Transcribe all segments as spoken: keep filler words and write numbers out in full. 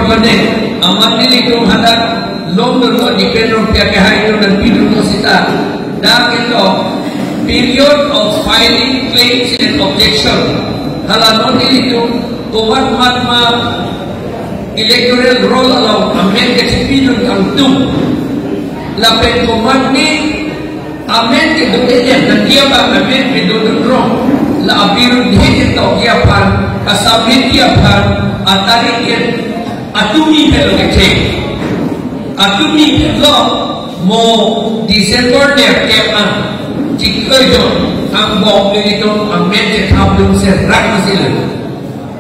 Mane, amat nelitum hadak longdunlo, depend on pia kehai tu nangpidunlo seta. Dak ito, period of filing claims and objection. Hala non nelitum, komat mat ma electoral roll along amen kachipidun kangtung. Lapen komat ni amen kedo-et nangji abang amen pedodun rong. La abirudhe ketok aphan, kasabit aphan, atarik ke atumi pelo keche. Atumi pelo mo December nerkep an. Chiklo jon angbong nelitum amen chethapdun serak masilo.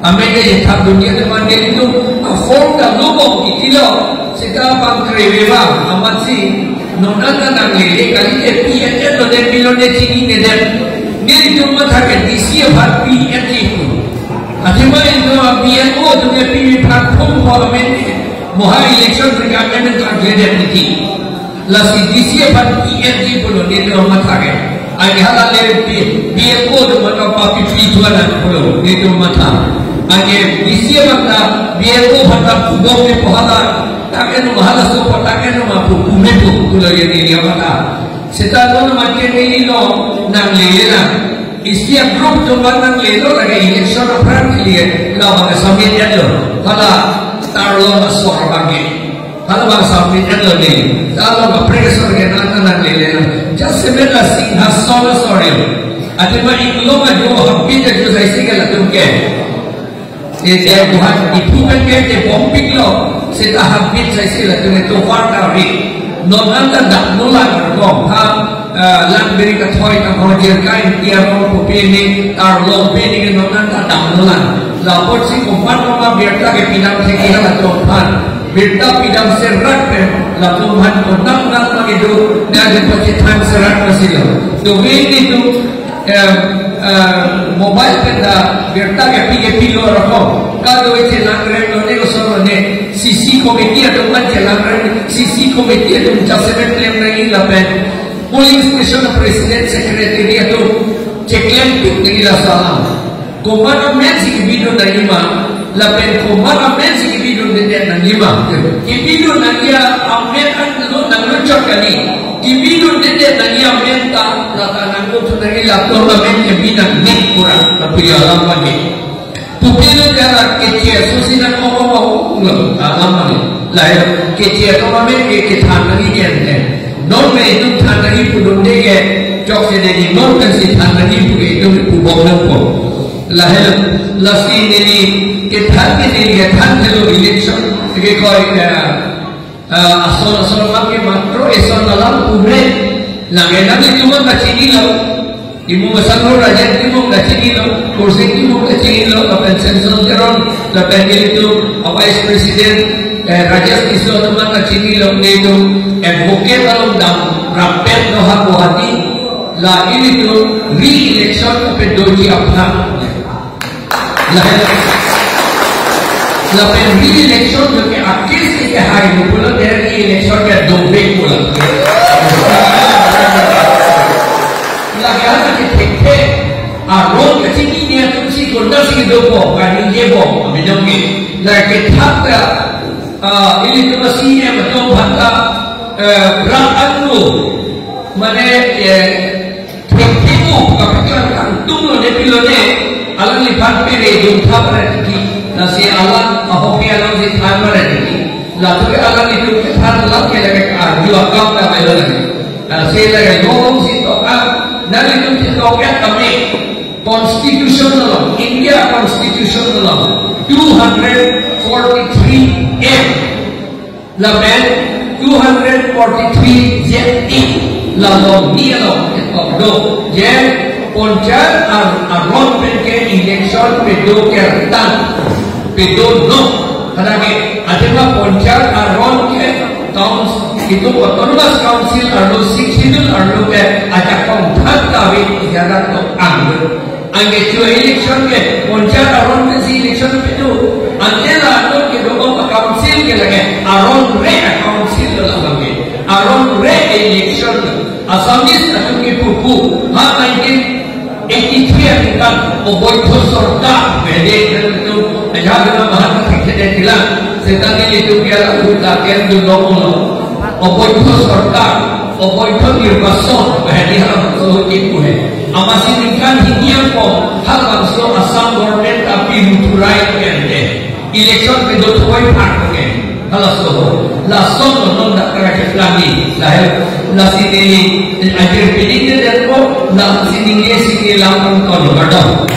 Amen kethapdunji atum an nelitum a-form ta lobom kitilo, seta pangkreve ba, amatsi non an ta nanglele kali, ke P N F lo de, pilo de, chinine de. Nelitum matha ke D C aphan P N G pu. Athema ino a-B L O atum ke P V aphan phone call amen ke, mo ha election requirement kangkledet niti. Lasi D C aphan P N G pulo nelitum matha ke. Anke hala le P-, B L O atum an papi pi tuan pulo nelitum matha. Anke D C aphan ta, B L O aphan ta pubom ne po hala. Take no ma halaso po, take no ma pu, pu me pu, pulo ye nelitum matha. Seta non ma ke neli lo nanglele nang. Isi a-group atum an nanglelo lake election aphrang ke liye, la bang submit-etlo. Hala tarlo asor abang ke. Hala bang submit-etlo ne. Hala bang application ke nang nang nanglele nang. Just seven a Singhason asor yo. Athema iklong ajo habit ajo saisi ke latum ke. Ete Guwahati pu pen ke, ke bompiklo, seta habit saisi latum ke tovar kari. Non an ta damnolang kong ha, eh, lang biri kathoi ta ho jerka intia ho pupe ne, tarlo pe ne ke non an ta damnolang. La apotsi komat komat birta kepidam thek ke latum aphan. Birta pidam serak pen, latum aphan konam nang ma kedo, dan ke pachethang serak masilo. To we nelitum, eh, eh, mobile pen ta birta kepi kepilo rokok. Kadokave chelang rem lone, koson lone, C C committee atum an chelang rem, C C committee atum jasemet lem rem lapen polling station president secretary atum cheklem pik neli la salam. Komat amen si kebidun nangji ma, lapen komat amen si kebidundedet nangji ma. Kebidun nangji amen an lo nanglochot kali. Kebidundedet nangji amen ta, la ta nanglochot nangji, latum amen kebi nangji pura, tapi alam nangji. Pupilo jala keche asosi nang ong ong ong lo, alam nangji. Lahai keche atum amen ke kethan nangji ke ante. Non me itum than nangji pudunde ke, chokche de ni non kan si than nangji pu ke itum pubom nangpo. Lahelo, lasi neli kethan ke neli kethan thelo election ke koi, eh, eh, ason ason abang ke matro eson alam pure. Lake nanglitum an kachinilo. Imu masang lo Rajen Timung kachinilo, Kursing Timung kachinilo, lapen Samson Teron, lapen nelitum a-Vice President, eh, Rajesh Tisso atum an kachinilo, nelitum advocate along dam rapet do ha Guwahati, la nelitum re-election kapedoji aphan. Lapen, lapen re-election jo ke akis ke hai pulo, de re-election ke dovek pulo. Lake hala ke thekthe, aron kachinine atum si konat si dopo, kaningje bom, abinong ke. Lake thap ka, ah, ilitum a-C E M atum aphan ta, eh, rak anlo, mane, eh, Thekthek mo kapeklang kangtung lone pilone, alangliphan pere jumtha para tiki, lasi alang ahopi alang si than para tiki. Latum ke alanglitum kethan alam ke lake karju akam ta melo lake. Lasi lake ngomong si tok-an, nanglitum si tok-et kami. Constitution along, India Constitution along, two hundred forty-three M. Lapen two hundred forty-three Z A, la along ni along ketok do, je Panchayat ar-, aron pen ke election pedo kertan, pedo no. Kadake, athema Panchayat aron ke council, itum Autonomous Council arlo Sixth Schedule arlo ke ajakong than ta ave, ijara to ang. Anke chu election ke, Panchayat aron pensi election pedo. Ante la atum kedo a-council ke lake, aron re a-council lo labang ke. Aron re election. Assamese atum ke pupu. Ha nineteen eighty-three atum kan, oboidho sorkar, bede kan atum, ajak na mahan ka thekthek de tila. Setang nelitum ke alam huta ken dun long ulo. Oboidho sorkar, oboidho nirbachon, bahari halam so ipu he. Amatsi ningkan hini angkong, halabangso Assam government api muthurai ken de. Election kedo thoi phak ke. Halaso ho. Lason non dak kara ke plani. Lahel, lasi neli, ajir pining de den ko, lasi ningje si neli lam kon kardom.